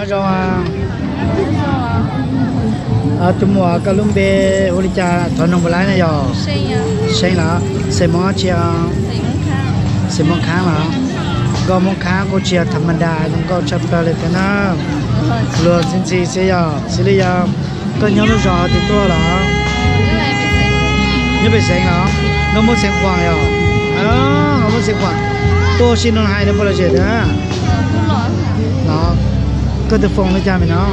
Zoo, tus muam koj lub npe hu li cas, thov noog puas laib na yog? Seej los? Xeem Hmoob tsi os? Xeem Hmoob Khaab los? Nkauj Hmoob Khaab kuj tsis yog tham ma das, zoo nkauj tshaj plaws li thiab na. Luag ntxhi ntxhi xwb yog, xws li yog koj nyob lub zos twg tuaj los? Nyob pem Xeev los? Nkauj Hmoob Xeev Khuam yog? Nkauj Hmoob Xeev Khuam. Tuaj ua si no hais no puas lom zem thiab? Los, koj tus foom li cas me no?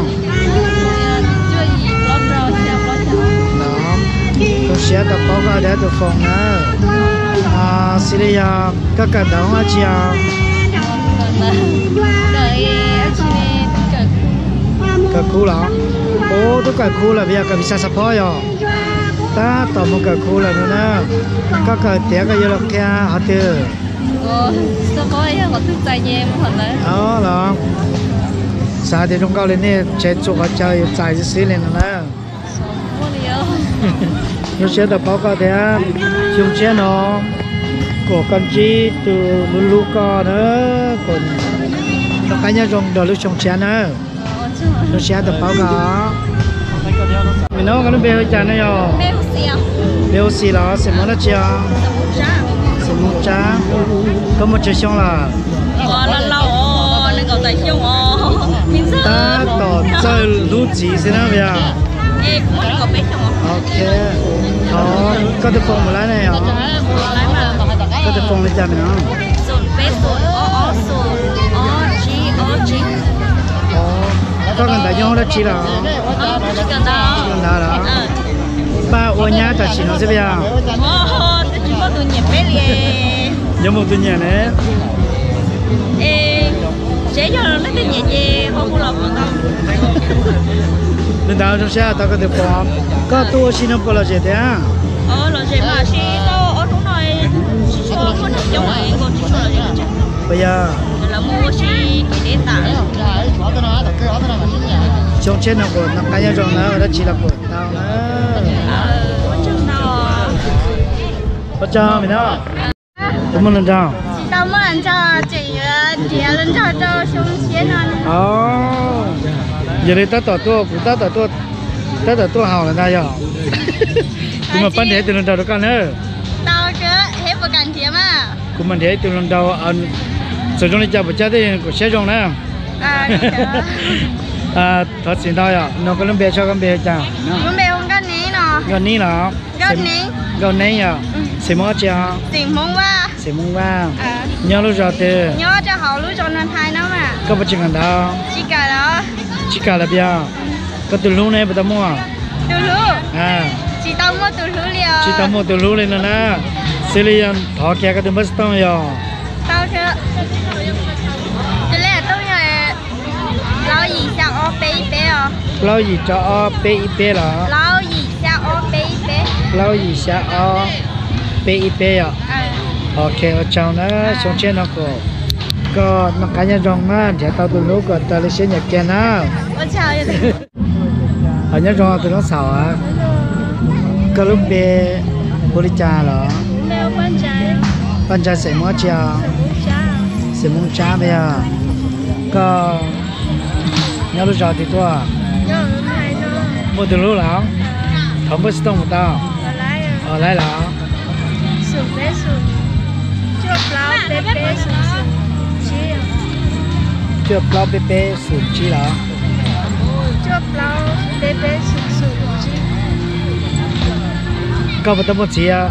Zoo siab tau paub koj thiab tus foom na. Xws li yog koj kawm ntawv dab tsi os? Kawm khub los? Ub, twb kawm khub lawm puas yog, kawm vis xav xav phob yog? Tab tom mus kawm khub lawm no na. Koj kawm tiav koj yuav los qhia qhov twg? Los, xav tias zoo nkauj li nej tsev txhua qhov chaw yuav txais xwb xwb li no na. Zoo siab tau paub koj thiab. Xyoo tshiab no kom koj ntsib tus hlub hlub koj na, kom noj qab nyob zoo rau lub xyoo tshiab na. Zoo siab tau paub koj. Me no koj lub npe hu cas no yog? Npe hu Xis los? Xeem Hmoob dab tsi os? Xeem Hmoob Tsab. Koj muaj tsawg xyoo lawm? Tab tom txawj hlub txiv xwb na puas yog? Ok. Thov koj tus foom puas laib na yog? Koj tus foom li cas me no? Koj kawm ntawv nyob hauv dab tsi lawm? Kawm ntawv los? Pab ua nyab tam sim no xwb puas yog? Nyob mus tus nyiam ne. Li ntawd zoo siab tau koj tus foom. Koj tuaj ua si no puas lom zem thiab? Puas yog? Xyoo tshiab no kuj noj qab nyob zoo na, dab tsi los kuj tau na. Ua tsaug me no. Tus muaj hluas nraug? Yog li tab tom tuaj, kuv tab tom tuaj, tab tom tuaj haus lawm ntag yog. Kuv mam pab nrhiav ib tug hluas nraug rau koj na. Kuv mam nrhiav ib tug hluas nraug, txawm zoo li cas puas cab tej kom siab zoo na. Thov txim ntau yom, no koj lub npe tso, koj npe hu cas? Nkauj Neeb los? Nkauj Neeb yom. Xeem Hmoob dab tsi os? Xeem Hmoob Vaj. Nyob lub zos twg? Koj puas tsis kawm ntawv? Tsis kawm lawm puas yog? Koj tus hlub ne puas tau muaj? Tsis tau muaj tus hlub li no na. Xws li yog thov kiag koj tus npawb xov tooj yog? Plaub yim rau ob peb ib peb los? Plaub yim xya ob peb ib peb yom. Ok, ua tsaug na, xyoo tshiab no kom koj noj qab nyob zoo na, nrhiav tau tus hlub kom raws li siab nyiam kiag na. Nyob zoo tus hlob xaum, koj lub npe hu li cas los? Paj Ntsais. Xeem Hmoob dab tsi os? Xeem Hmoob Tsab puas yog? Koj nyob lub zos twg tuaj? Muaj tus hlub los? Thov npawb xov tooj puas tau? Laib los? Cuaj plaub peb peb xum tsib los? Koj puas tau muaj txiv?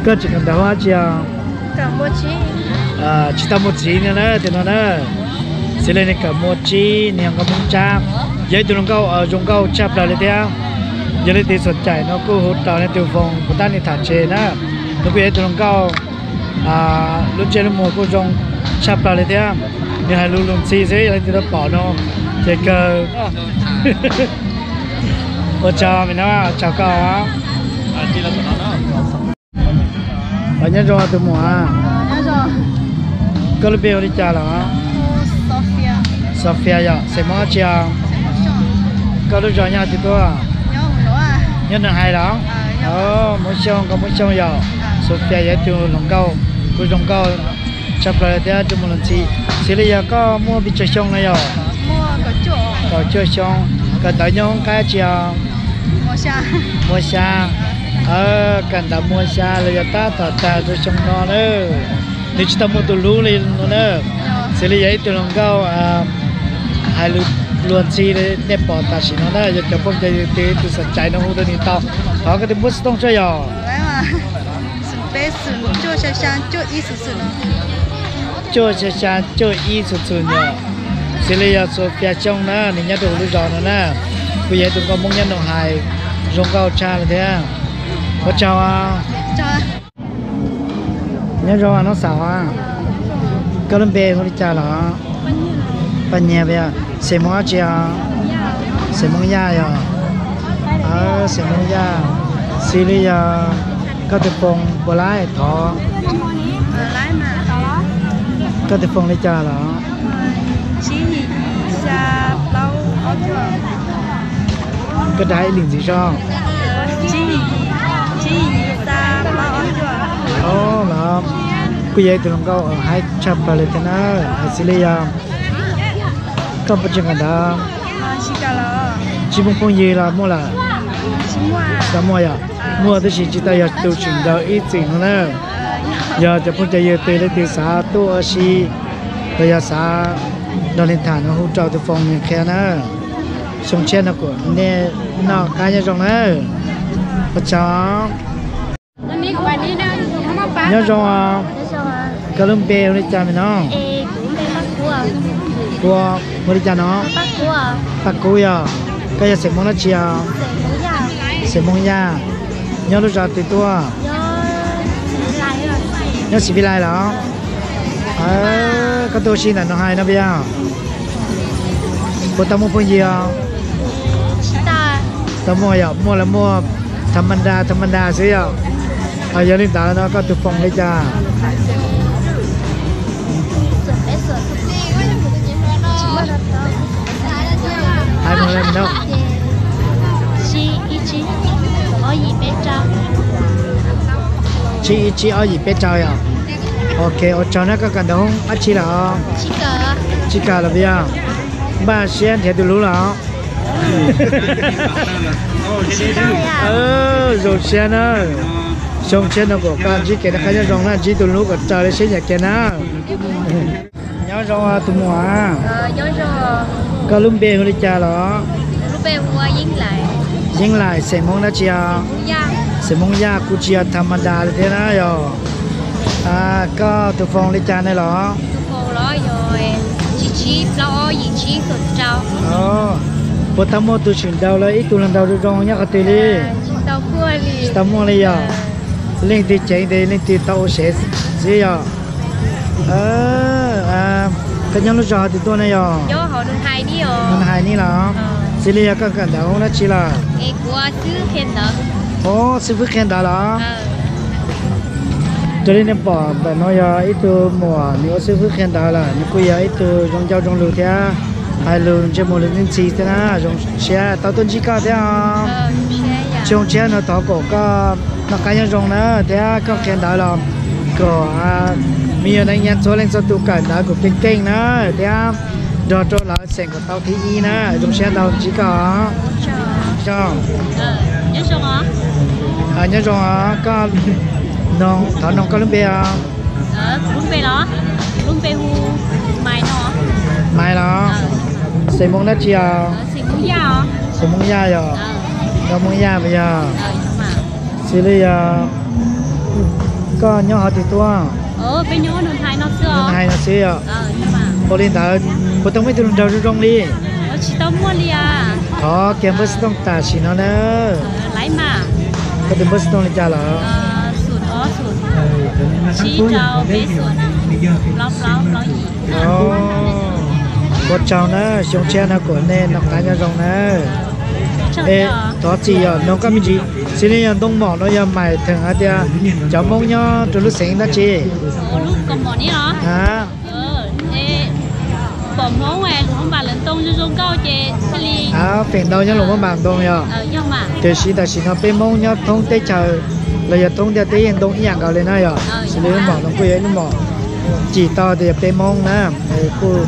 Koj tseem kawm ntawv dab tsi os? Tsis tau muaj txiv no na, tus no na. Xws li nws kawm mos tsib, nws yog nkauj Hmoob Tsab, yog ib tug hluas nkauj zoo nkauj tshaj plaws li thiab. Yog li tus xom caim no kuj hu rau nws tus foos kuv tab nws tham tseg na. Nws kuj yog ib tug hluas nkauj lub ntsej lub muag kuj zoo tshaj plaws li thiab. Nws hais lus luag ntxhi xwb, yog leej twg tau pom no ces kawg. Ua tsaug me no, tsaug koj. Nyob zoo tus muam. Koj lub npe hu li cas los? Sofia yog, xeem Hmoob dab tsi os? Koj lub zos nyob twg tuaj? Nyob Nag Hais los? Hmoob Xyooj, nkauj Hmoob Xyooj yog. Sofia yog ib tug hluas nkauj kuj zoo nkauj Tshaj plaws thiab ntsej muag luag ntxhi. Xws li yog koj muaj pes tsawg xyoo no yog? Kaum cuaj xyoo. Kawm ntawv nyob hoob qab tsi os? Muaj xya. Kawm ntawv muaj xya los yog tab tom tag rau xyoo no na. Nws tsis tau muaj tus hlub li no na. Xws li yog ib tug hluas nkauj hais lus luag ntxhi li nej pom tam sim no na, yog cov phooj cov ywg twg tus xav txais no hu rau nws tau. Thov koj tus npawb xov tooj tso yog. Cuaj xya xya cuaj ib xu xu yog. Xws li yog Xua Fia Xyooj na, nws nyob rau lub zos no na. Kuj yog ib tug nkauj Hmoob nyob Noom Hais, zoo nkauj tshaj li thiab. Ua tsaug. Nyob zoo noob xav, koj lub npe hu li cas los? Paj Nyiag. Xeem Hmoob dab tsi os? Xeem Hmoob Yaj yog. Xeem Hmoob Yaj. Xws li yog koj tus foos puas laib thov? Koj tus foos li cas los? Koj dag ib lwm ntxiv so. Los kuj yog ib tug hluas nkauj haib tshaj plaws li thiab na. Xws li yog koj puas tseem kawm ntawv? Tsis muaj phooj ywg los muaj lawm? Tsis muaj yog. Muaj tab sis tsis tau yog tus tseem ntaus ib txwm no na. Yog cov phooj cov ywg twg leej twg xav tuaj ua si los yog xav nrog leej tham no hu rau tus foos nws qhia na. Xyoo tshiab no kuj nej noj qab nyob zoo na. Ua tsaug. Nyob zoo. Koj lub npe hu li cas me no? Ua hu li cas no? Paj Kub yog. Koj yog xeem Hmoob dab tsi os? Xeem Hmoob Yaj. Nyob lub zos twg tuaj? Nyob Xis Vis Lais los? Koj tuaj ua si ntawm Noom Hais no puas yog? Puas tau muaj phooj ywg os? Tsis tau muaj yog, muaj los muaj tham ma da tham ma da xwb yog. Yog li ntawd no koj tus foos li cas? Tsib ib tsib ob yim peb rau yog. Ok, ua tsaug na. Koj kawm ntawv hoob dab tsi lawm? Tsib kawm los puas yog? Npaj siab nrhiav tus hlub los? Zoo siab na. Xyoo tshiab no kuj koj ntsib kev noj qab nyob zoo na, ntsib tus hlub kom raws li siab nyiam kiag na. Nyob zoo tus muam. Koj lub npe hu li cas los? Yeeb Lais, xeem Hmoob dab tsi os? Xeem Hmoob Yaj, kuj tsis yog tham ma da li thiab na yog. Koj tus foos li cas ne los? Puas tau muaj tus tshwm nraug los ib tug hluas nraug zoo zoo nyob qhov twg li? Tsis tau muaj li yog. Leej twg ceev tes leej twg tau ua sev xwb yog. Koj nyob lub zos twg tuaj ne yog? Hais Nis los? Xws li yog koj kawm ntawv hoob dab tsi lawm? Xib fwb qhia ntawv los? Raws li nej pom ntawm no yog ib tug muam nws ua xib fwb qhia ntawv lawm, nws kuj yog ib tug zoo ncauj zoo lus thiab hais lus ntsej muag lus ntxhi thiab na. Zoo siab tau tuaj ntsib koj thiab os. Xyoo tshiab no thov kom koj noj qab nyob zoo na, thiab koj qhia ntawv los kom me nyuam neej nyias txhua leej txhua tus kawm ntawv kom keej keej na, thiab nrog rau lawv xeem kom tau thib ib na. Zoo siab tau ntsib koj. Nyob zoo os, koj thov noog koj lub npe os. Maiv los? Xeem Hmoob dab tsi os? Xeem Hmoob Yaj yog. Koj Hmoob Yaj puas yog? Xws li yog koj nyob qhov twg tuaj? Nyob Noom Hais no xwb yog. Ua li ntawd puas tau muaj ib tug hluas nraug zoo zoo li? Thov kiag npawb xov tooj tam sim no na. Koj tus npawb xov tooj li cas lawm? Ua tsaug na, xyoo tshiab no kom nej noj qab nyob zoo na. Thov txim yog noog koj me ntsis, xws li yog ntoo mom no yog mais theem hais tias cov Hmoob nyob rau lub xeev dab tsi? Feem ntau nyob Luas Phab Npas ntoo yog. Tiam sis tam sim no peb Hmoob nyob thoob teb chaws los yog thoob ntiaj teb yeej ntoo ib yam nkaus li na yog. Xws li lub mom no kuj yog ib lub mom Cim tau tias yog peb Hmoob na, kuj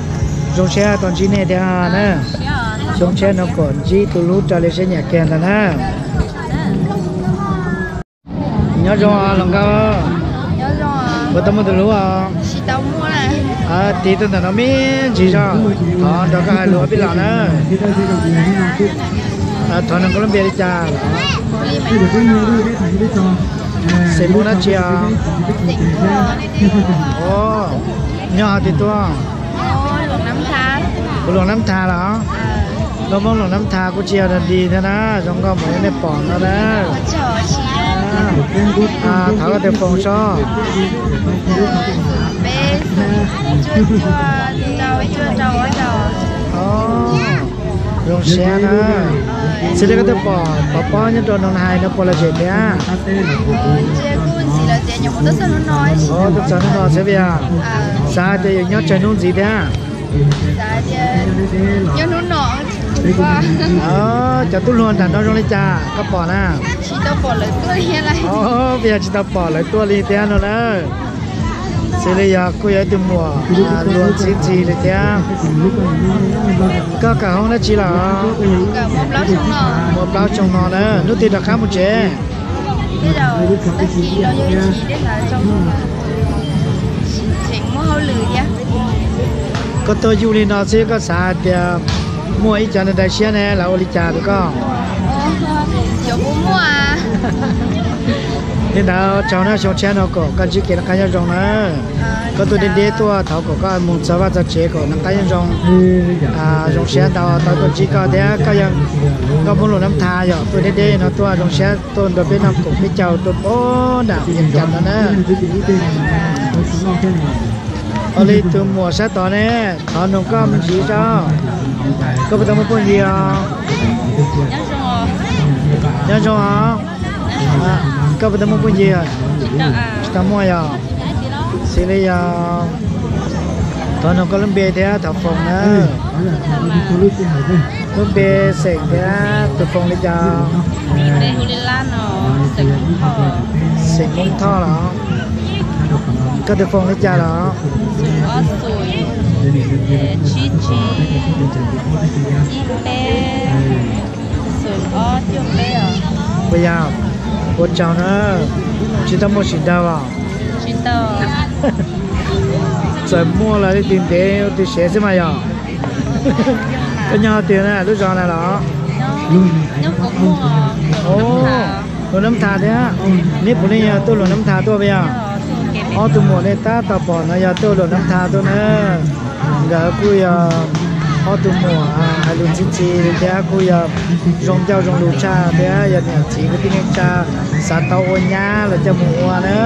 zoo siab tau ntsib nej thiab na. Xyoo tshiab no kom ntsib tus hlub raws li siab nyiam kiag ntag na. Nyob zoo los nkauj, puas tau muaj tus hlub os? Tiv tuaj ntawm no me ntsis zog, thov nrog koj hais lus ob peb los na. Thov nug koj lub npe li cas los? Xeem Hmoob dab tsi os? Nyob hov twg tuaj? Kuv Luam Nab Tha los? Nkauj Hmoob Luam Nab Tha kuj tsis yog dog dig thiab na, zoo nkauj npaum li nej pom no na. Thov koj tus foos sob. Zoo siab na. Xws li koj twb pom pov pob nyob rau Noo Hais no puas lom zem thiab? Tuaj txog hnub no xwb yog? Xav hais tias yuav nyob tsawg hnub ntxiv thiab? Cov tub hluas nram no zoo li cas koj pom na? Puas yog tsis tau pom lawv tuaj li thiab no na? Xws li yog kuj yog ib tug muam luag ntxhi ntxhi li thiab. Koj kawm hoob dab tsi los? Muaj plaub xyoo no na. Hnub twg rov qab mus tsev? Koj tuaj yug li no xwb koj xav hais tias muaj ib cov neeg daws siab ne lawv ua li cas rau koj? Li ntawd tsaug na, xyoo tshiab no kom koj ntsib kev noj qab nyob zoo na. Koj tuaj deb deb tuaj thov kom koj mus txog vaj txog tsev kom noj qab nyob zoo. Zoo siab ntau tau tuaj ntsib koj thiab koj yog nkauj Hmoob Luam Nab Tha yog tuaj deb deb no tuaj zoo siab tuaj nrog peb noj koom peb caug rau pab nram Vias Cas no na. Ua li tus muam sab tod ne, thov nug koj me ntsis tso. Koj puas tau muaj phooj ywg os? Nyob zoo os. Koj puas tau muaj phooj ywg? Tsis tau muaj yog? Xws li yog thov nug koj lub npe thiab thov foos na. Lub npe, xeem thiab tus foos li cas? Xeem Hmoob Thoj los? Koj tus foos li cas los? Puas yog? Ua tsaug na. Tsis tau muaj sim daws los? Txawm muaj los leej twg ntev leej twg sev xwb mas yog. Koj nyob twg na, lub zos na los? Luam Nab Tha thiab. Neb puav leej yog tuaj Luam Nab Tha tuaj puas yog? Ob tug muam nej tab tom pom no yog tuaj Luam Nab Tha tuaj na. Nkawd kuj yog ob tug muam hais lus ntxhi ntxhi thiab kuj yog zoo ncauj zoo lus tshaj thiab yog niam txiv kwv tij neej tsa xav tau ua nyab los coj mus ua na.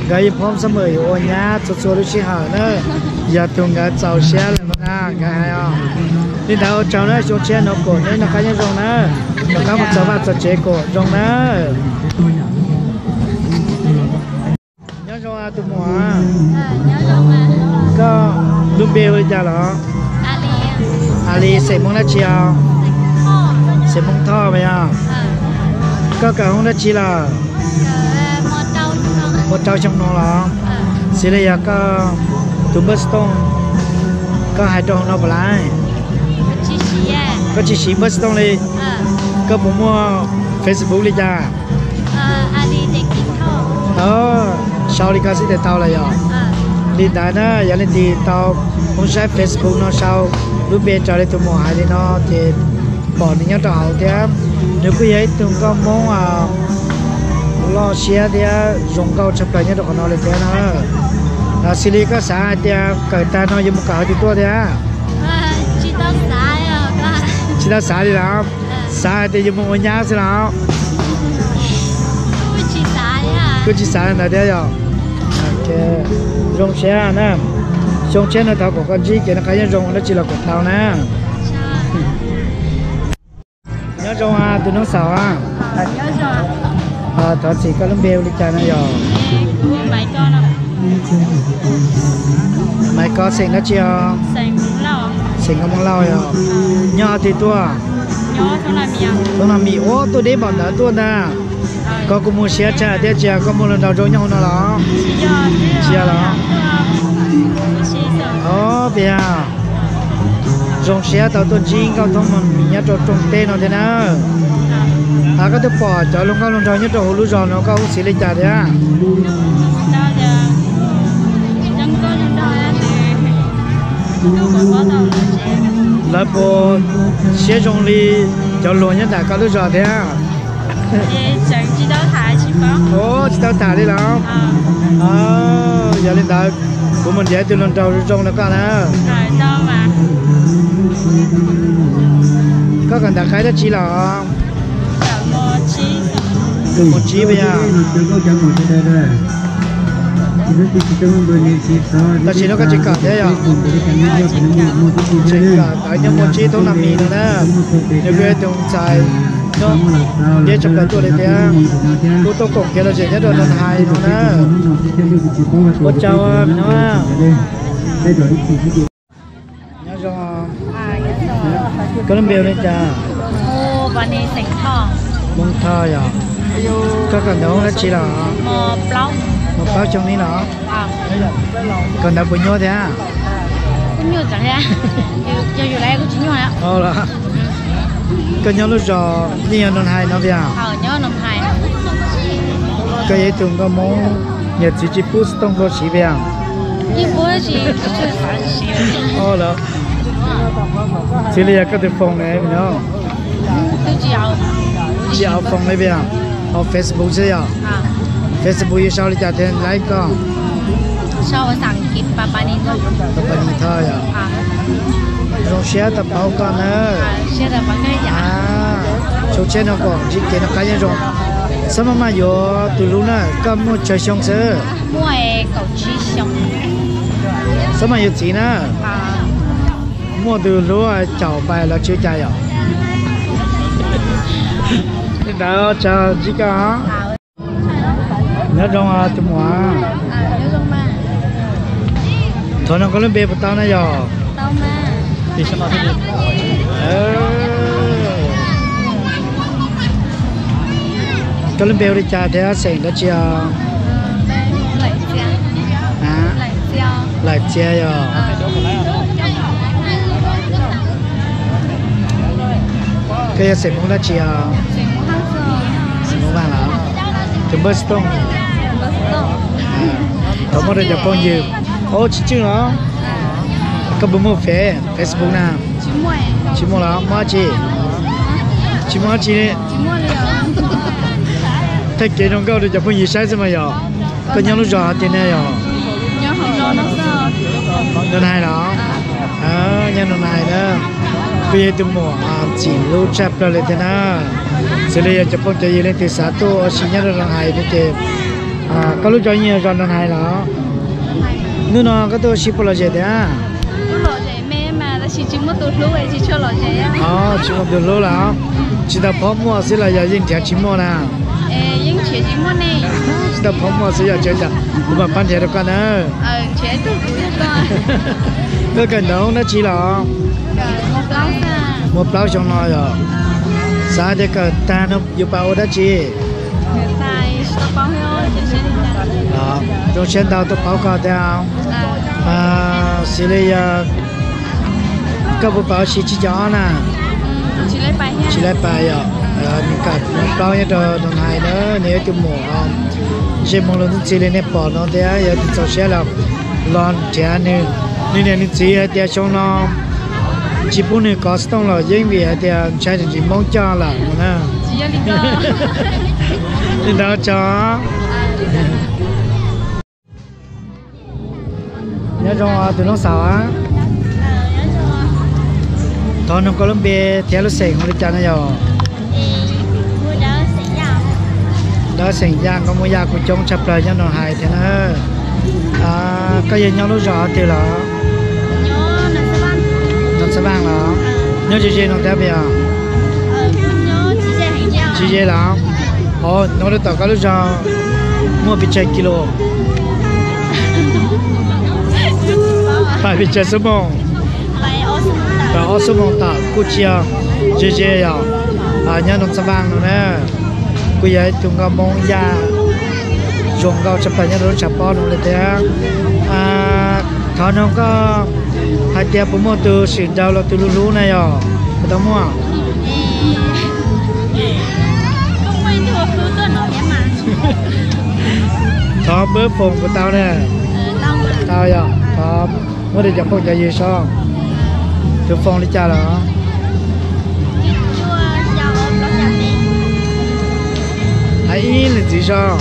Nkawd yeej phob xab mem yuav ua nyab txhua txhua lub sij hawm na. Yog tus nkawd txaus siab lawm no na nkawd hais os. Li ntawd ua tsaug na, xyoo tshiab no kom neb noj qab nyob zoo na, noj qab mus txog vaj txog tsev kom zoo na. Nyob zoo tus muam, koj lub npe hu li cas los? Ali, xeem Hmoob dab tsi os? Xeem Hmoob Thoj mas yog. Koj kawm hoob dab tsi lawm? Muaj rau xyoo no los? Xws li yog koj tus npawb xov tooj, koj hais rau hauv no puas laiv? Koj tsis siv npawb xov tooj li? Koj puas muaj Facebook li cas? Sau li ko xwb ces tau lawm yog? Li ntawd na, yog leej twg tau poob saib Facebook no sau lub npe raws li tus muam hais li no ces pom nws nyob rau hauv thiab. Nws kuj yog ib tug nkauj Hmoob loj siab thiab zoo nkauj tshaj plaws nyob rau qhov no li thiab na. Xws li koj xav hais tias kawm tag no yuav mus kawm hauv twg tuaj thiab? Tsis tau xav li los? Xav hais tias yuav mus ua nyab xwb los? Kuj tsis xav li ntawd thiab yog? Zoo siab na. Xyoo tshiab no thov kom koj ntsib kev noj qab nyob zoo ua dab tsi los kom tau na. Nyob zoo tus noob xaus. Thov txim, koj lub npe hu li cas no yog? Maiv Kos, xeem dab tsi os? Xeem Hmoob Lauj yog? Nyob twg tuaj? Thoob Nag Mim. Ua tuaj deb npaum ntawd tuaj ntag. Koj kuj muaj siab tshaj thiab, tsis yog koj muaj hluas nraug zoo nyob hauv no los? Tsis yog los? Ob, tiag. Zoo siab tau tuaj ntsib nkauj thoob mos mis nyob rau rooj teb no thiab na. Koj twb pom cov hluas nkauj hluas nraug nyob rau hauv lub zos no koj hu xws li cas thiab? Lawv puas siab zoo li cov hluas nyob nram koj lub zos thiab? Tsis tau tham li los? Yog li ntawd kuv mus nrhiav ib tug hluas nraug zoo zoo rau koj na. Koj kawm ntawv qab dab tsi los? Mus tsib puas yog? Tam sim no koj tsis kawm thiab yog? Tseem kawm ntawv nyob muaj tsib thoob na mis no na. Nws kuj yog ib tug ntxhais nyob deb tshaj plaws tuaj li thiab. Kuv tuaj koom kiag los zem nyob rau Noo Hais no na. Ua tsaug no. Nyob zoo. Koj lub npe hu li cas? Hmoob Thoj yog. Koj kawm ntawv hoob dab tsi los? Mos plaub xyoo li los? Kawm ntawv puas nyuaj thiab? Koj nyob lub zos yeej yog Noo Hais no tiag? Koj yog ib tug nkauj Hmoob niam txiv tsis pub xov tooj tuaj siv tiag? Txiv li yog koj tus foos ne no? Tsis au foos li tiag, au Facebook xwb yog? Facebook yuav sau li cas thiaj laib koj? Pab Pab Nis Thoj yog. Zoo siab tau paub koj na. Tshua tsheb no kom ntsib kev noj qab nyob zoo. Xob maj maj yuav tus hlub na, koj muaj tsawg xyoo xwb? Xob maj yuav txiv na. Muaj tus hlub caum pais los tsis ua cas yom? Li ntawd tsaug ntsib koj. Nyob zoo tus muam. Thov no koj lub npe puas tau na yog? Koj lub npe hu li cas thiab xeem dab tsi os? Laim Txia yog. Koj yog xeem Hmoob dab tsi os? Xeem Hmoob Vaj los? Tus npawb xov tooj. Thov muab rau cov phooj ywg. Ob, tsis tswj los? Koj puas muaj Face, Facebook na? Tsis muaj los? Muaj dab tsi? Tsis muaj dab tsi li. Thaij kev zoo nkauj rau cov phooj ywg saib xwb mas yog. Koj nyob lub zos hais tias ne yog? Noo Hais los? Nyob Noo Hais na. Kuj yog ib tug muam ntxim hlub tshaj plaws li thiab na. Xws li yog cov phooj cov ywg leej twg xav tuaj ua si nyob rau Noo Hais no ces, koj lub zos yeej yog zos Noo Hais los? Hnub no koj tuaj ua si puas lom zem tiag? Tsis muaj tus hlub los? Tsis tau phob muaj xwb los yog yeej nrhiav tsis muaj na? Tsis tau phob muaj xwb yog tsis ua cas, kuv mam pab nrhiav rau koj na. Koj kawm ntawv hoob dab tsi los? Muaj plaub xyoo no yog. Xav tias kawm tag no yuav pab ua dab tsi? Zoo siab ntau tuaj paub koj thiab. Xws li yog koj puas pab ua si tsib caug ob na? Tsis laib pais yog. Nws kawm plaub nyob rau Noo Hais na, nws yog ib tug muam zej moo lug ntxhi li nej pom no thiab, yog tus txaus siab los, los nrhiav nws. Nws niam nws txiv hais tias xyoo no tsis pub nws kov xov tooj los yeej vim hais tias ntshai tus tsis Hmoob coj lawm na. Li ntawd tso. Nyob zoo tus noob xaus. Thov nug koj lub npe thiab lub xeem hu li cas no yog? Dawb xeem Yaj, koj muaj yaj kuj coob tshaj plaws nyob Noo Hais thiab na. Koj yog nyob lub zos twg los? Noo Xab Vaaj los? Nyob ze ze no thiab puas yog? Tsis ze los? Os, no rau tom koj lub zos muaj pes tsawg kis lus? Pais pes tsawg xuab moos? Pais ob xuab moos tom, kuj tsis yog ze ze yog. Nyob Noo Xab Vaaj no na. Kuj yog ib tug nkauj Hmoob yaj zoo nkauj tshaj plaws nyob rau lub tshav pob no li thiab. Thov noog koj hais tias puas muaj tus swm nraug los tus hlub hlub na yog? Puas tau muaj? Thov pab foom kuv tau na. Tau yog, thov muab rau cov phooj cov ywg saib. Tus foom li cas lawm? Hais ib leeg ntxiv saib.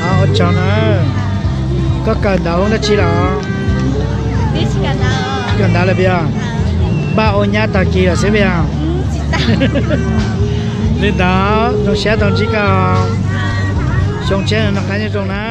Ua tsaug na. Koj kawm ntawv dab tsi lawm? Kawm ntawv lawm puas yog? Npaj ua nyab tag kis lawm xwb puas yog? Li ntawd zoo siab tau ntsib koj. Xyoo tshiab noj qab nyob zoo na.